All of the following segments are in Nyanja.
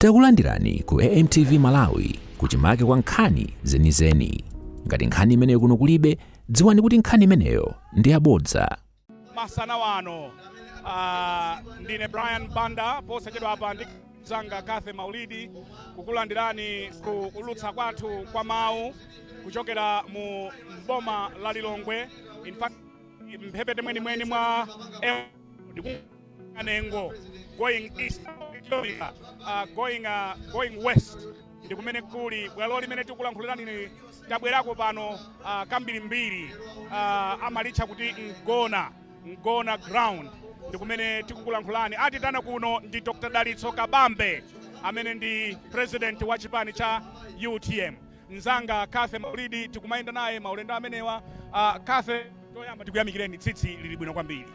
Takulandirani ku AMTV Malawi, kuchimake kwa nkhani zenizeni. Ngati nkhani imeneyo kuno kulibe, dziwani kuti nkhani imeneyo ndi yabodza. Masana wano, ndine Brian Banda, posachedwa apa ndi zanga Kathe Maulidi, kukulandirani ku kulutsa kwathu kwa mawu kuchokera mu mboma la Lilongwe, in fact mphepete mwenimweni mwa Kanengo going east, going west, ndi kumene kuli bwalo limene tikulankhulirani. Tabwerako pano kambirimbiri, amalitcha kuti Mgona, Mgona Ground, ndi kumene tikukulankhulani. Atitana kuno ndi Dr Dalitso Kabambe amene ndi president wa chipani cha UTM. Mzanga Kathe Maulidi tikumayenda naye maulendo amenewa. Kathe, toyamba tikuyamikireni, tsitsi lili bwino kwambiri.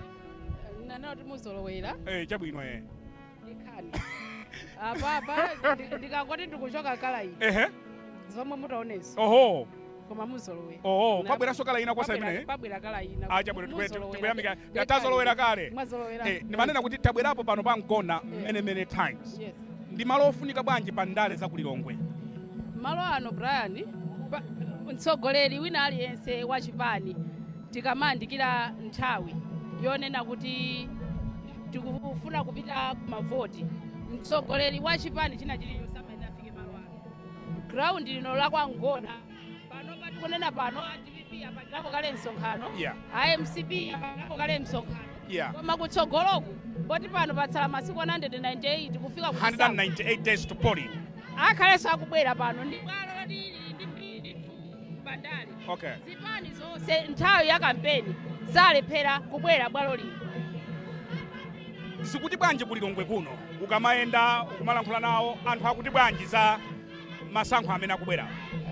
Nanoti muzolowera. Chabwino. Ndikhani apapa ndikangoti ndikuchoka colour iyi, zomwe mutaonezo. Koma muzolowera. Oho, pabweranso colour ina kwasa imene. Pabwera colour ina. Ah, chabwino. Muzolowera. Tikuyamika. Ndekani. Tazolowera kale. Mwazolowera. Ndimanena kuti tabwerapo pano pa Mgona many, many times. Yes. Ndi malo ofunika bwanji pa ndale za kulilongwe? Malo ano, Brian, mtsogoleri wina aliyense wa chipani, tikamayandikira nthawi yonena kuti tikufuna kupita kumavoti, mtsogoleri wa chipani china chilichonse amayenera afike malo ano, ground lino la kwa Mgona. Pano patikunena pano, a DPP apangirapo kale msonkhano, a MCP apangirapo kale msonkhano, koma kutsogoloku, poti pano patsala masiku 198 kufika ku 198 days to polling. Akhalenso akubwera pano. Ndi bwalo lili ndi mbiri bandali. Zipani zonse nthawi ya kampeni salephera kubwera bwalo lino. Zikuti bwanji kulilongwe kuno? Ukamayenda, ukumalankhula nawo anthu, akuti bwanji za masankho amene akubwera?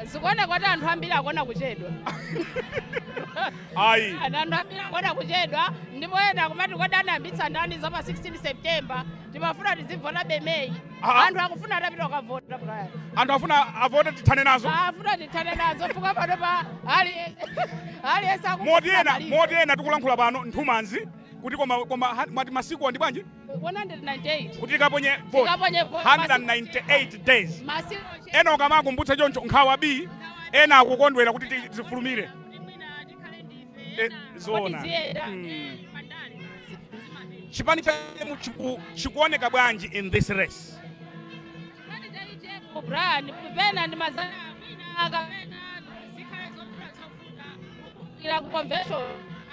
Zikuoneka kuti anthu ambiri akuona kuchedwa. Ayi. Anthu ambiri akuona kuchedwa, ndipo ena akumati, "Kodi anayambitsa ndani za pa 16 September? Timafuna tizivota May." Anthu akufuna atapita kukavota, Brian. Anthu afuna avote, tithane nazo. Afuna tithane nazo, fuka pano pa aliyense aliyense Moti ena akufuna. Moti ena tikulankhula pano nthumanzi kuti koma mwati masiku ndi bwanji? 198. Kuti tikaponye vote. Tikaponye vote. 198 days. Masiku. Ena ukamakumbutsa choncho, nkhawa b ena akukondwera kuti zifulumire. Zoona. Chipani cha UTM chikuoneka bwanji in this race? Brian, pena ndi mazana mwina kapena zikhale zofuna zofuna ila ku convention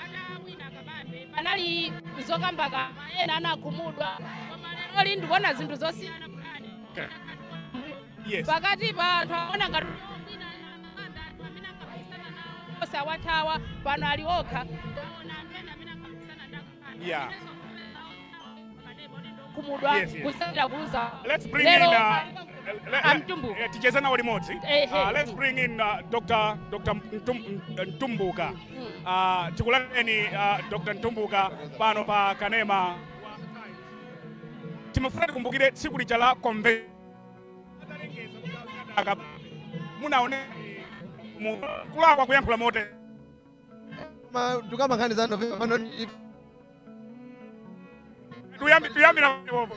atawina Kabambe, panali zokambakamba, ena anakhumudwa, koma lero li ndikuona zinthu zosiyana, Brian. Pakati pa anthu aona ngati mwina Kabambe, anthu amene ankapikisana nawo osawathawa, pano ali okha. Ndaona anthu ena amene ankapikisana ndi Akabambe khumudwa Yes. kusatira kuluza. Let's bring Lero in Amtumbuka. Ticheze nawo limodzi. Ehe. Let's bring in Dr. Mtumbuka. Tikulandireni, Dr. Mtumbuka, pano pa Kanema. Timafuna tikumbukire tsiku lija la convention, munaone kulakwa kuyankhula mote. Ma tukamba nkhani za November pano. Tuyambira popo.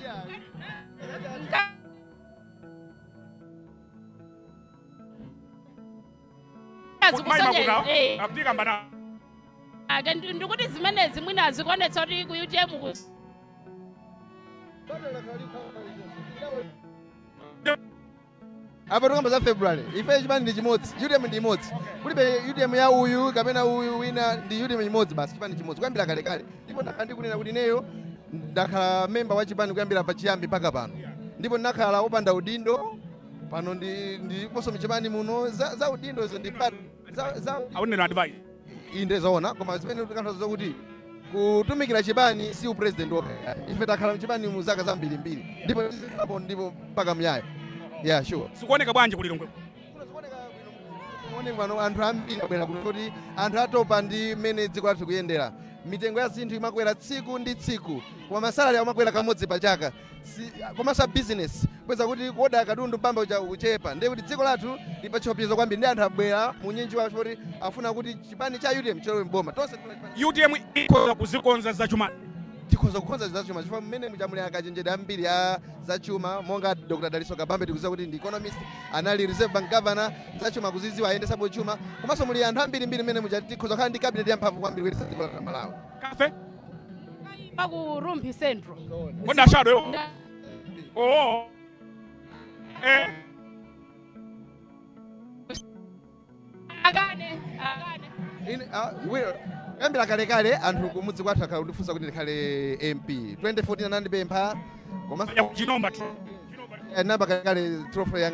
Mayi Makuta akutikamba na Ake ndikuti zimenezi mwina zikuonetsa kuti ku UTM ku Apa tikamba za February. Ife chipani ndi chimodzi, UTM ndi imodzi. Kulibe UTM ya uyu kapena uyu wina, ndi UTM imodzi basi, chipani chimodzi kuyambira kalekale. Ndipo ndakhala ndikunena kuti ineyo ndakhala memba wa chipani kuyambira pachiyambi mpaka pano, ndipo ndinakhala wopanda udindo. Pano ndiponso mchipani muno za udindo izo ndi za Aunena advice. Inde, zoona, koma zimene tikanthaza zokuti kutumikira chipani si upresident wokha. Ife takhala mchipani mu zaka zambirimbiri, ndipo tizikhalapo ndipo mpaka muyaya. Yeah, sure. Zikuoneka bwanji kulilongwe? Kuoneka pano anthu ambiri abwera kuno kuti anthu atopa ndi mmene dziko lathu kuyendera. Mitengo ya zinthu imakwera tsiku ndi tsiku, koma masalari amakwera kamodzi pa chaka. Komanso business kweza kuti kuoda katundu mpamba ucha kuchepa, ndiye kuti dziko lathu lili pa chiopsezo kwambiri. Ndi anthu abwera munyinji wacho kuti afuna kuti chipani cha UTM chilowe mboma. Tonse tifuna chipani. UTM ikhoza kuzikonza zachuma. Tikhoza kukonza zachuma chifukwa mmene muchamuli akachenjede ambiri a zachuma monga Dr. Daliso Kabambe. Tikuziwa kuti ndi economist, anali Reserve Bank governor, zachuma kuziziwa, ayendesapo chuma. Komanso muli anthu ambirimbiri mmene mucha, tikhoza kukhala ndi cabinet yamphamvu kwambiri kuyendetsa dziko la Malawi. Kafe. Pa ku Rumpi Central. Kodi a shadow yo? Oh. Eh. Akane, akane. Kuyambira kalekale anthu kumudzi kwathu akhala kundifunsa kuti ndikhale MP. 2014 anandipempha, komanso Ya Chinomba tu. Namba kalekale trophy ya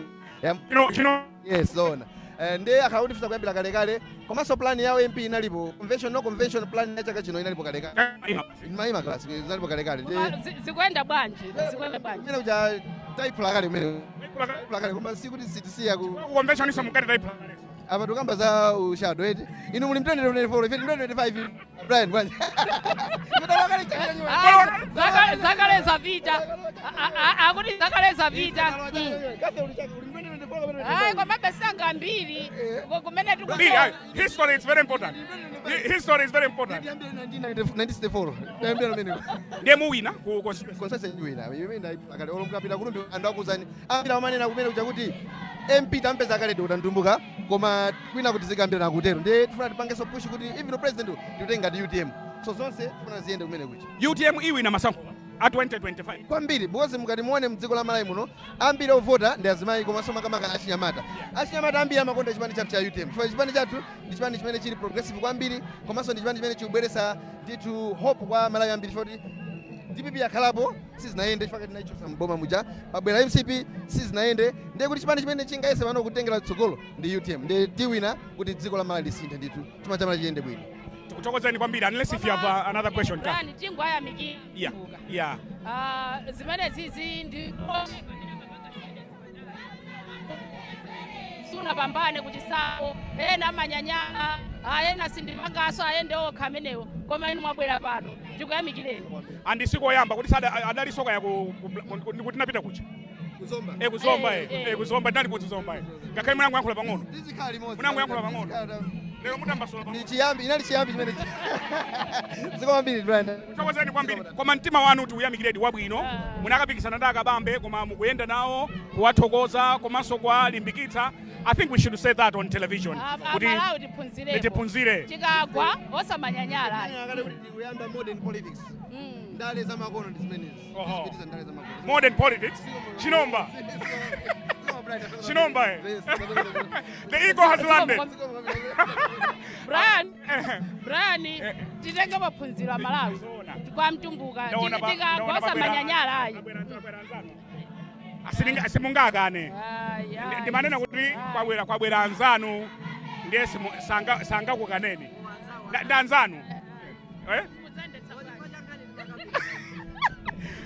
Chino chino. Yes, zona. Ndiye akhala kundifunsa kuyambira kalekale. Komanso plan yawo MP inalipo, convention no convention, plan ya chaka chino inalipo kalekale. Maima class inalipo kalekale. Ndiye Koma zikuyenda bwanji? Zikuyenda bwanji? Kumene kuja tayiphula kale, kumene tayiphula kale, koma sikuti sitisiya ku Ku convention iso mukati taipa. Apa tukamba za u shadow eti. Inu muli 2024, ife 2025, Brian, bwanji? Ife talakale chaka chino. Ah, zakale zapita. Akuti zakale zapita. Kafe uli chaka uli 2024 kapena Ayi, 2025? komabe sangambiri kumene Mbiri, ayi, history is very important. History is very important. Ndiyambire 1964, ndiyambire mene. Ndiye muwina ku constituency. Consensus wina imene ndayipula olo mukapita kuLumbi anthu akuzani ambiri amanena kumene kuja kuti MP tampeza kale Dr. Mtumbuka, koma kwina kuti zikambira nakutero. Ndiye tifuna tipangenso push kuti even president tikutenga ngati UTM, so zonse tifuna ziyende kumene kuja. UTM iwina masankho a 2025? Kwambiri, because mukati muone mdziko la Malawi muno ambiri ovota ndi azimayi, komanso makamaka achinyamata. Achinyamata ambiri amakonda chipani chathu cha UTM chifukwa chipani chathu ndi chipani chimene chili progressive kwambiri, komanso ndi chipani chimene chikubweretsa ndithu hope kwa Malawi ambiri, chifukwa kuti DPP yakhalapo sizinayende chifukwa tinaichosa mboma muja, pabwera MCP sizinayende. Ndiye kuti chipani chimene chingayese pano kutengera tsogolo ndi UTM. Ndiye tiwina kuti dziko la Malawi lisinthe ndithu, chuma cha Malawi chiyende bwino. Tikuthokozeni kwambiri, unless if you have another question. Brian, tingoyamikira. Ah, zimene zizi ndi sunapambane kuchisankho, ena amanyanyala, ena sindipangaso, ayende okha amenewo, koma inu mwabwera pano, tikuyamikireni. And sikoyamba kuti sada adali soka ya kuti napita kucha. Kuzomba. Eh, kuzomba. Eh, Eh. eh. Eh, kuzomba, ndali kuzomba, eh. Ngakhale munango yankhula pang'ono. Tizikhala limodzi. Munango yankhula pang'ono. Lero mutambasula Ni pang'ono. chiyambi, inali chiyambi chimene ziko kwambiri, Brian. Kuthokozeni kwambiri, koma mtima wanu tiuyamikiredi wabwino. Ah. Munakapikisana ndi Akabambe, koma mukuyenda nawo kuwathokoza komanso kuwalimbikitsa. I think we should say that on television kuti Amalawi tiphunzirepo. Tiphunzire. Tikagwa osamanyanyala. Akale kuti tikuyamba modern politics. Ndale zamakono ndi zimenezi. Oho. Tizipitiza ndale zamakono. Modern politics. Chinomba. Chinomba, eh. The eagle has landed. Brian, Brian, titenge maphunziro Amalawi Zoona. kwa Mtumbuka. Ndaona Tikagwa ndaona osamanyanyala ayi. Pabwera anzanu. Simungakane. Ayi, ayi. Ndimanena kuti kwabwera anzanu, ndiye sangakukaneni. Ndi anzanu, eh?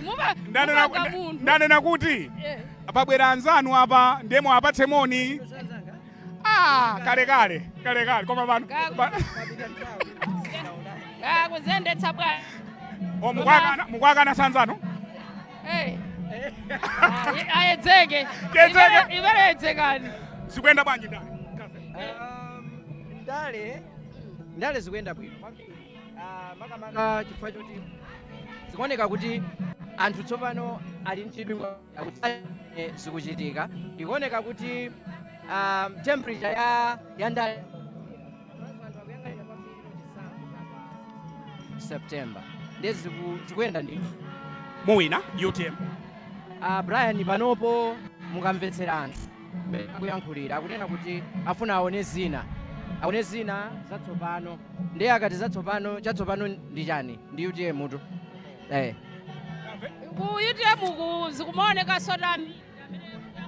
Mupa munthu. Ndanena kuti pabwera anzanu apa, ndiye mwapatse moni. Ah, kalekale kalekale, koma pano Ah, kuzendetsa bwana. Oh, mukwakana sanzanu. Eh. Ah, ayedzeke. Yedzeke. Imene yedzekani. Zikuyenda bwanji ndale? Ndale zikuyenda bwino kwambiri. Ah, makamaka chifukwa choti zikuoneka kuti anthu tsopano ali mchidwi kuti zikuchitika. Ikuoneka kuti temperature ya ndale September ndiye zikuyenda ndithu. Muwina UTM? Brian, panopo mukamvetsera anthu akuyankhulira, akunena kuti afuna aone zina, aone zina zatsopano. Ndiye akati zatsopano, chatsopano ndi chani? Ndi UTM mutu, eh. Ku UTM ku zikumaoneka sotami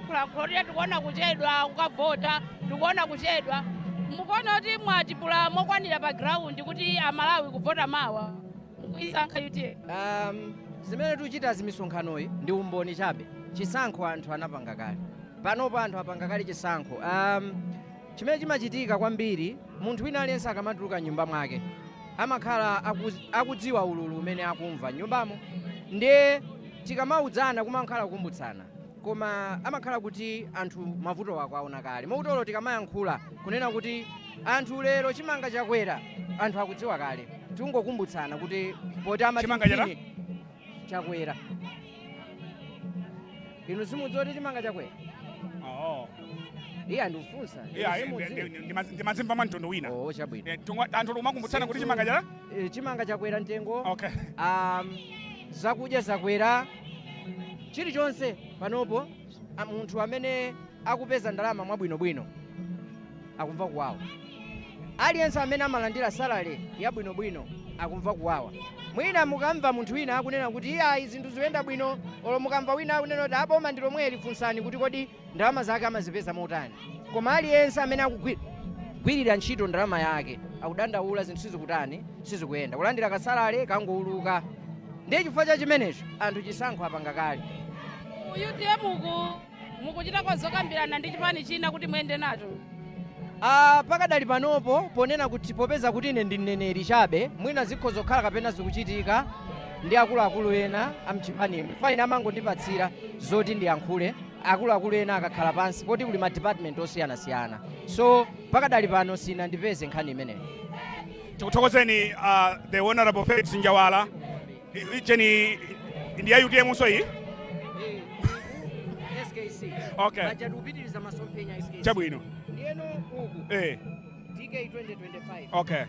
kulankhulira, tikuona kuchedwa kukavota, tikuona kuchedwa. Mukuona kuti mwatipula mokwanira pa ground kuti Amalawi kuvota mawa kuisankha UTM? Zimene tikuchita zimisonkhanoyi ndi umboni chabe. Chisankho anthu anapanga kale. Panopo anthu apanga kale chisankho. Chimene chimachitika kwambiri, munthu wina aliyense akamatuluka nyumba mwake amakhala akudziwa ululu umene akumva nyumbamo. Ndiye tikamaudzana kumakhala kukumbutsana, koma amakhala kuti anthu mavuto ako aona kale. Mokutolo tikamayankhula kunena kuti anthu lero chimanga chakwera, anthu akudziwa kale. Tingokumbutsana kuti poti amati Chimanga chata? mphini chakwera. Inu simudziwa kuti chimanga chakwera? Oh. Iye andikufunsa. Inu Yeah, simudziwa? ndimazimva mwa mtundu wina. Oh, chabwino. Anthu tikumakumbutsana kuti chimanga chata. Chimanga chakwera mtengo. Okay. Zakudya zakwera, chilichonse panopo. Munthu amene akupeza ndalama mwabwinobwino akumva kuwawa. Aliyense amene amalandira salary yabwinobwino akumva kuwawa. Mwina mukamva munthu wina akunena kuti iyayi, zinthu zikuyenda bwino, olo mukamva wina akunena kuti aboma ndi lomweli, funsani kuti kodi ndalama zake amazipeza motani. Koma aliyense amene akugwirira ntchito ndalama yake akudandaula, zinthu sizikutani, sizikuyenda, kulandira ka salary kangouluka. Ndiye chifukwa cha chimenecho anthu chisankho apanga kale. UTM uku mukuchitako zokambirana ndi chipani china kuti muyende nacho? Pakadali panopo, ponena kuti popeza kuti ine ndi mneneri chabe, mwina zikhoza kukhala kapena zikuchitika ndi akuluakulu ena amchipanimo. Fine, amangondipatsira zoti ndiyankhule. Akuluakulu ena akakhala pansi, poti kuli ma department osiyanasiyana, so pakadali pano sinandipeze nkhani imeneyo. Tikuthokozeni, the Honorable Felix Njawala. Icheni ndi ya UTM so iyi. SKC. Okay. Paja tikupitiriza masomphenya a SKC. Chabwino. Ndiyeno uku DK 2025. Okay.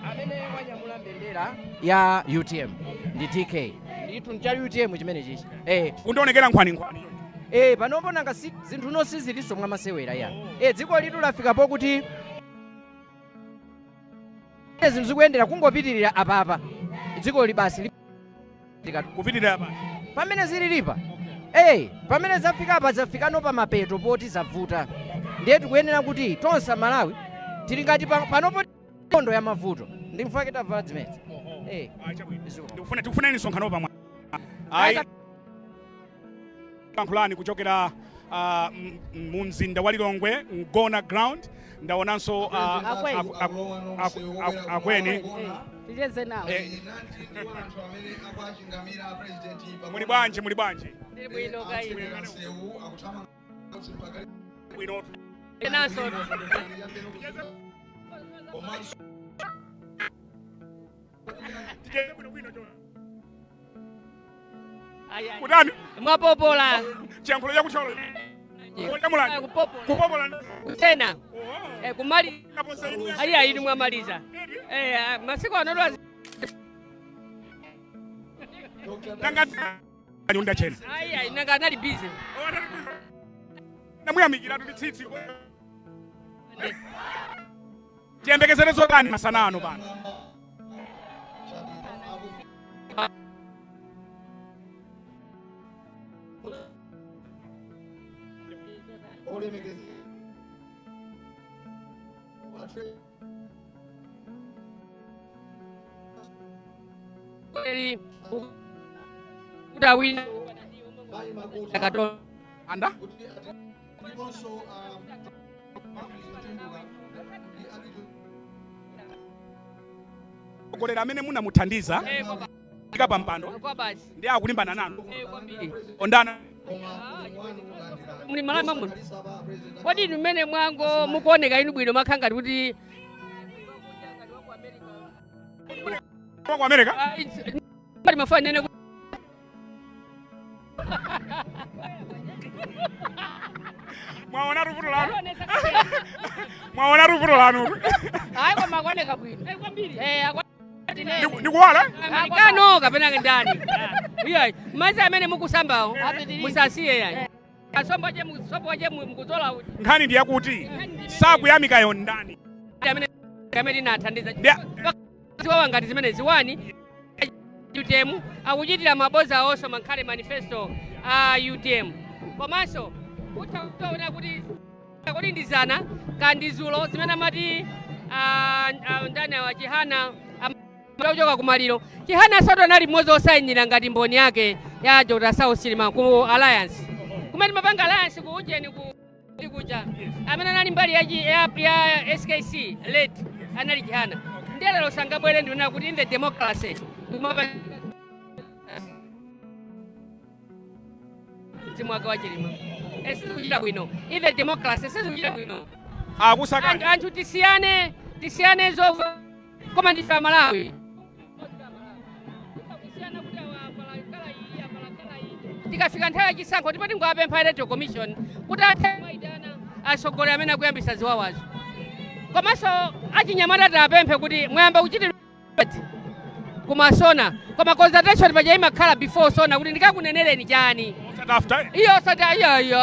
Amene wanyamula mbendera ya UTM ndi DK. Ndithu ncha UTM chimene chichi. Kundionekera nkhwani nkhwani. Panopo nanga si zinthu nonse zilinso mwamasewera ya. Dziko litu lafika pokuti zinthu zikuyendera kungopitirira apapa, dziko libasi Kupitirira apa. Pamene zililipa, pamene zafika apa, zafikano pa mapeto poti zavuta. Ndiye tikuyenera kuti tonse Malawi tili ngati panopo nkhondo ya mavuto, ndi mfake tavala zimene. Ah, chabwino. Iziko. Ndikufuna msonkhano pamwe. Ayi. Pankhulani kuchokera mu mzinda wa Lilongwe, Ngona Ground. Ndaonanso Akweni. Akweni. Ticheze nawo. Muli bwanji, muli bwanji? Ndili bwino kayi. Bwino. Naso. Ticheze bwino bwino choncho. Ayi. Kutani? Mwapopola. Chiyankhulo chakucholo. Chamulanje. Kupopola. Kupopola. Tena. Oh. Kumali. Kaponsa inu. Ayi ayi, mwamaliza. Masiku ano lwa. Nanga nyunda chena. Ayi ayi, nanga anali busy. Namuyamikira kuti tsitsi. Tiyembekezere zotani masana ano pano? Eli kuti awina akato. Anda? Golera amene munamuthandiza ika pa mpando Kwa basi. ndi akulimbana nanu. Kwambiri. Ondana. Muli Malawi mamuno. Kodi inu mmene mwango mukuoneka inu bwino makhala ngati kuti Ku America? Ah, pali mafana nene Mwaona vuto lanu? Mwaona vuto lanu? Ayi, koma akuoneka bwino. Kwambiri. Ndikuwala? Americano kapena ndani? Iya, madzi amene mukusambawo Apitirize. musasiye yayi. Asombo je musopo je mukuzola uti. Nkhani ndi yakuti sakuyamikayo ndani? Amene tinathandiza. Ndiya Ziwawa ngati zimene ziwani UTM akuchitira maboza awonso mankhale manifesto a UTM. Komanso kutha kuona kuti kodi ndizana kandi zulo zimene amati ndani awa Chihana kuchoka kumaliro. Chihana soto anali mmodzi osayinira ngati mboni yake ya Dr. Saulos Chilima ku alliance. Kumene mapanga alliance ku ujeni ku kuja amene anali mbali ya SKC late anali Chihana. Ndiye lero sangabwere ndionera kuti in the democracy mzimu wake wa Chilima. Sizikuchita bwino in the democracy, sizikuchita bwino. Akusaka. Anthu tisiyane, tisiyane zova. Koma ndife Amalawi. Tikafika nthawi yachisankho, ndipo tingowapempha Electoral Commission kuti athe kuwayitana atsogoleri amene akuyambisa ziwawazo. Komanso achinyamata tiapemphe kuti mwayamba kuchitira kumasona, koma consultation paja imakhala before sona, kuti ndikakunenereni chani. Osati after. Iyo, osati ayiyo.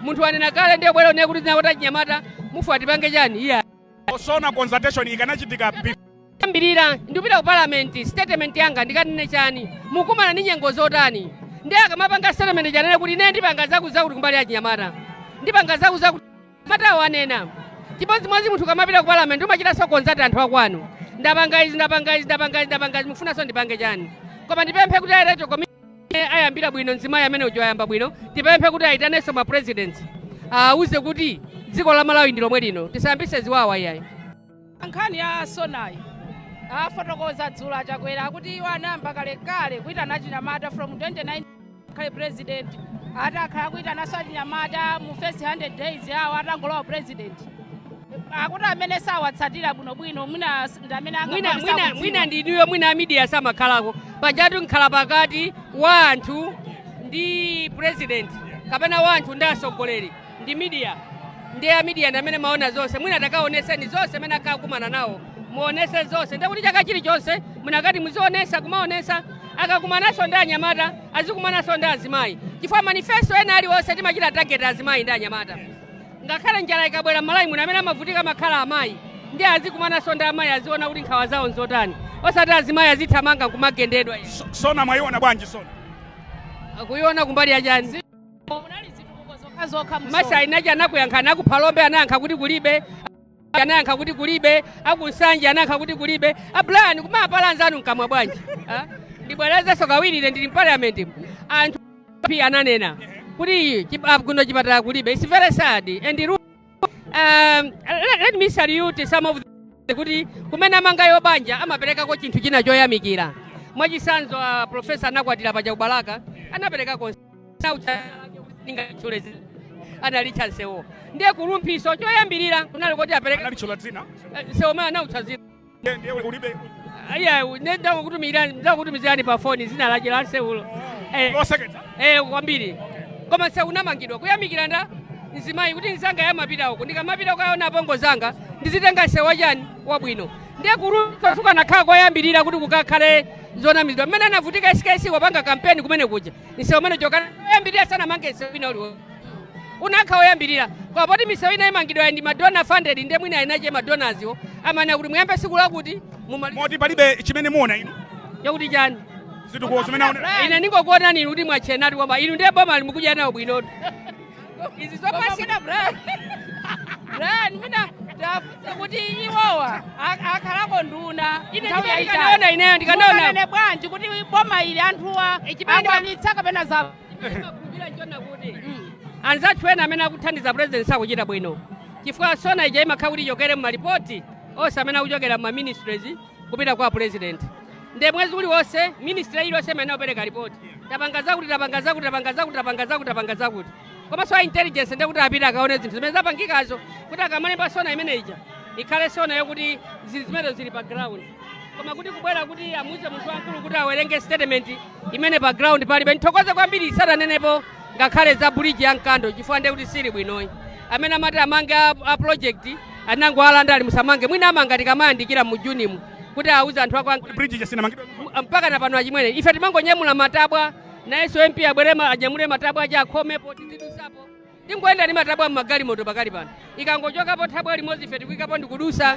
Munthu wanena kale, ndiye bwera une kuti zinakoti achinyamata mufu atipange chani, iya. Sona consultation ikanachitika before. Ambirira ndikupita ku parliament, statement yanga ndikanene chani? Mukumana ndi nyengo zotani? Ndi akamapanga statement chanene kuti ine ndipanga zaku zakuti kumbali ya chinyamata, ndipanga zaku zakuti, matawo anena chimodzimodzi. Munthu ukamapita ku parliament umachitanso consult anthu akwanu: ndapanga izi, ndapanga izi, ndapanga izi, ndapanga izi, mufunanso ndipange chani? Koma ndipemphe kuti Electoral Commission ayambira bwino, mzimayi amene uja ayamba bwino. Tipemphe kuti ayitanenso ma presidents, awuze kuti dziko la Malawi ndi lomwe lino, tisayambise ziwawa, iyayi. Nkhani ya sonayi, afotokoza dzulo Achakwera akuti iwo anayamba kalekale kuitana achinyamata from 29 khale president, atakhala kuitananso achinyamata mu first 100 days yawo atangolowa president. Akuti amene sawatsatira bwinobwino mwina ndi amene mwina angakwanisa mwina kudziwa. Mwina ndinuyo, mwina a media samakhalako pajatu, nkhala pakati wa anthu ndi president kapena wa anthu ndi atsogoleri ndi media. Ndi a media ndi amene maona zonse. Mwina takaoneseni zonse amene akakumana nawo, muonese zonse. Ndekuti chaka chilichonse munakati muzionesa, kumaonesa akakumananso ndi anyamata, azikumananso ndi azimayi, chifukwa manifesto ena aliwonse timachita target azimayi ndi anyamata. Ngakhale njala ikabwera m'Malawi muno, amene amavutika makhala amayi. Ndi azikumananso ndi amayi, aziona kuti nkhawa zawo nzotani, osati azimayi azithamanga nkumagendedwa. Sona mwayiona bwanji sona? Kuiona kumbali yachani? Munali zitukuko zokhazokha mu Masa inachi anakuyankha, anakuphalombe anayankha kuti kulibe, anayankha kuti kulibe, akunsanje anayankha kuti kulibe. Abrian, kumapala anzanu mkamwa bwanji? Ah? Ndibwerezenso kawiri, ine ndili mparliament, anthu P ananena kuti kuno chipatala kulibe. It's very sad and let me salute some of the kuti kumene amangayo banja amaperekako chinthu china choyamikira. Mwachisanzo, professor anakwatira paja kubalaka, anaperekako ndingatchule analitcha nsewo. Ndiye kulumphiso choyambirira kunali kuti apereke Analitchula dzina? Nsewo mene anautcha zina. Ndiye ulibe? Iya, ndakutumizirani pa foni zina lake la nsewulo. Loseketsa. Eh, kwambiri. Koma nsewu unamangidwa kuyamikira nda mzimayi kuti nzanga yamapita uko, ndikamapita kukaona apongo zanga ndizitenga nsewu wachani wabwino. Ndiye kulumphiso sukanakhala koyambirira kuti kukakhale zonamizidwa. Mmene anavutika SKC wapanga kampeni kumene kuja, nsewu umene chokana oyambirira sanamange nsewu ina uliwonse, unakha oyambirira. Koma poti misewu ina imangidwa ndi ma donor funded, ndiye mwina inache ma donors wo amene kuti muyambe siku lakuti mumali. Moti palibe chimene muona inu? Chakuti chani? Zitukuko zimene aona. Ine ndingokuonani inu kuti mwachenatu kwamba inu ndiye boma mukudya nawo bwinotu izi Koma zopasi. mwina Brian, mwina tafunse kuti iwowa akhalako nduna Ine nthawi ndimene yayitali. ndikanaona ineyo, ndikanaona. Munganene bwanji kuti boma ili anthuwa Chimene akwanitsa kapena za Ndimakhulupirira nchona kuti anzathu ena amene akuthandiza president sakuchita bwino, chifukwa sona ija imakhala kuti ichokere mumalipoti onse amene akuchokera muma ministries kupita kwa president. Nde mwezi uliwonse ministry iliyonse imene akupereka ripoti: tapanga zakuti, tapanga zakuti, tapanga zakuti, tapanga zakuti, tapanga zakuti. Komanso a intelligence ndiye kuti apite akaone zinthu zimene zapangikazo, kuti akamalemba sona imene ija ikhale sona yokuti zinthu zimenezo zili pa ground. Koma kuti kubwera kuti amuuze munthu wamkulu kuti awerenge statement imene pa ground palibe. Nthokoze kwambiri, isananenepo ngakhale za bridge ya Mkando, chifukwa ndiye kuti sili bwinoyi. Amene amati amange a project anango alanda ali musamange. Mwina amanga tikamayandikira mu Junimu, kuti auze anthu ako Bridge ija sinamangidwe? Mpaka na pano, achimwene, ife timangonyamula matabwa. Nayenso MP abwere anyamule matabwa aja akhomepo, tizidusapo. Tingoyenda ndi matabwa mmagalimoto pakali pano. Ikangochokapo thabwa limodzi, ife tikuyikapo ndikudusa.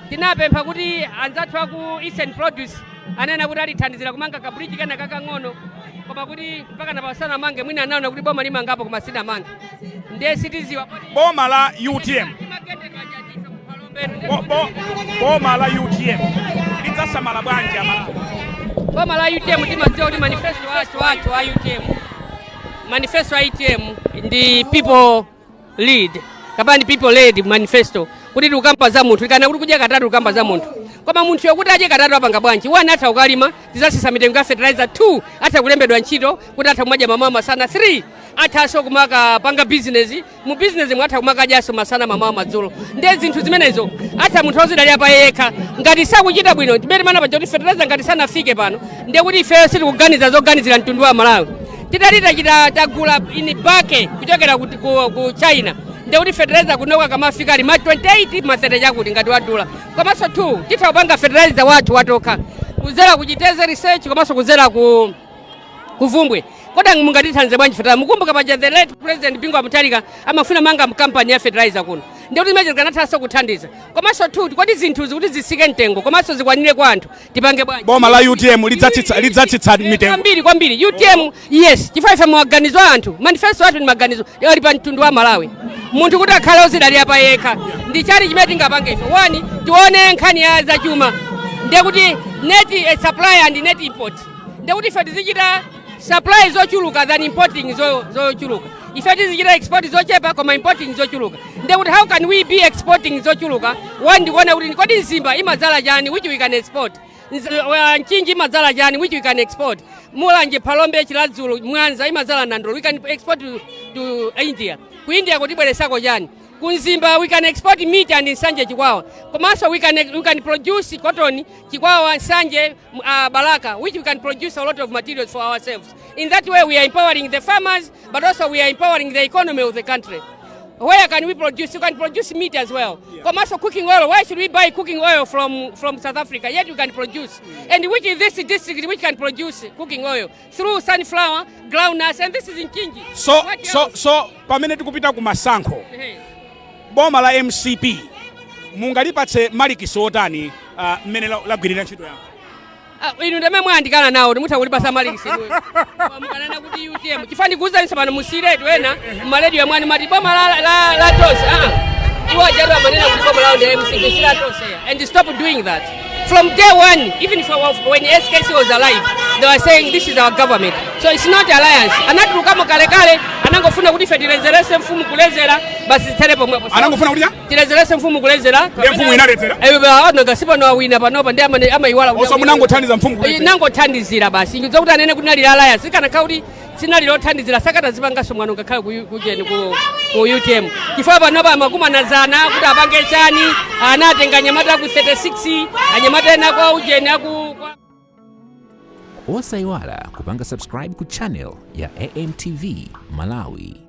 Tinapempha kuti anzathu aku Eastern Produce anena kuti alithandizira kumanga ka bridge kena kakang'ono, koma kuti mpaka na pasana amange. Mwina anaona kuti boma limangapo, koma sinamange, ndiye sitiziwa. Boma la UTM, boma la UTM lidzasamala bwanji Amalawi? Boma la UTM, timadziwa kuti manifesto athu a UTM, manifesto a UTM ndi people lead kapena ndi people led manifesto, kuti tikukamba za munthu ikana kuti kudya katatu, tikukamba za munthu. Koma munthu yokuti adye katatu apanga bwanji? One, atha kukalima, tidzasisa mitengo ya fertilizer. Two, atha kulembedwa ntchito kuti atha kumadya mamawa, masana. Three, Athanso kumakapanga business. Mu business mwatha kumakadyanso masana, mamawa, madzulo. Ndiye zinthu zimenezo atha munthu ozidalira pa yekha. Ngati sakuchita bwino, timene mana paja kuti fertilizer ngati sanafike pano, ndiye kuti ifeyo sitikuganiza zoganizira mtundu wa Malawi. Titati tachita tagula in bulk kuchokera ku China, ndiye kuti fertilizer kunoka kamafika ali ma 28, ma 30, chakuti ngati wadula. Komanso 2, titha kupanga fertilizer wathu watokha kuzera ku Chitedze Research komanso kuzera ku kuvumbwe. Koda mungatithandize bwanji fertilizer? Mukumbuka paja the late President Bingu Mutharika amafuna manga kampani ya fertilizer kuno, ndiye kuti imene zikanathanso kuthandiza. Komanso 2, kodi zinthuzi kuti zisike mtengo komanso zikwanire kwa anthu, tipange bwanji? Boma la UTM lidzatsitsa mitengo? Kwambiri, kwambiri. UTM, yes, chifukwa ife maganizo a anthu, manifesto athu ndi maganizo ali pa mtundu wa Malawi, munthu kuti akhale ozidalira pa yekha. Ndi chani chimene tingapange ife? One, tione nkhani ya zachuma, ndiye kuti net supply and net import. Ndiye kuti ife tizichita supply zochuluka than importing zochuluka. Ife tizichita export zochepa koma importing zochuluka. Ndiye kuti how can we be exporting zochuluka? One, ndikuona kuti kodi Mzimba imadzala chani which we can export? Mchinji imadzala chani which we can export? Mulanje, Phalombe, Chiradzulu, Mwanza imadzala nandolo, we can export to India. Ku India kutibweresako chani? Ku Mzimba we can export meat and Nsanje, Chikwawa. Komanso we can produce cotton, Chikwawa, Nsanje, Balaka, which we can produce a lot of materials for ourselves. In that way we are empowering the farmers, but also we are empowering the economy of the country. Where can we produce? You can produce meat as well. Komanso cooking oil. Why should we buy cooking oil from South Africa? Yet we can produce. And which is this district which can produce cooking oil? Through sunflower, groundnuts, and this is in Mchinji. So What so else? So pamene tikupita ku masankho, Ehe. boma la MCP mungalipatse malikisi otani mmene lagwirira ntchito yawo? Ah, inu ndamene mwayandikana nawo, timutha kulipasa malikisi mukanena kuti UTM, chifukwa ndikuwuzaninso pano musiretu ena mmarediyo mwani mati boma la Tonse. Ah, iwo ajatu amanena kuti boma lawo ndi MCP, si la Tonse. And stop doing that. From day one, even for, when SKC was alive, they were saying this is our government, so it's not alliance. Anatulukamo kalekale, anangofuna kuti ife tilezerese mfumu kulezera, basi zithere pomwepo. So, Anangofuna kuti cha? Tilezerese mfumu kulezera. Ndiye mfumu inalezera? Ngasipo awina panopa ndi amayiwala kuti Oso munangothandiza mfumu kulezera? Nangothandizira basi. Zokuti anene kuti nali alliance, kanakhala kuti sinali lothandizira sakata zipanganso mwano ngakhale kujeni ku UTM, chifukwa panopa amakumanazana kuti apange chani. Anatenga anyamata ku 36, anyamata ena kwa ujeni aku Osayiwala kupanga subscribe ku channel ya AMTV Malawi.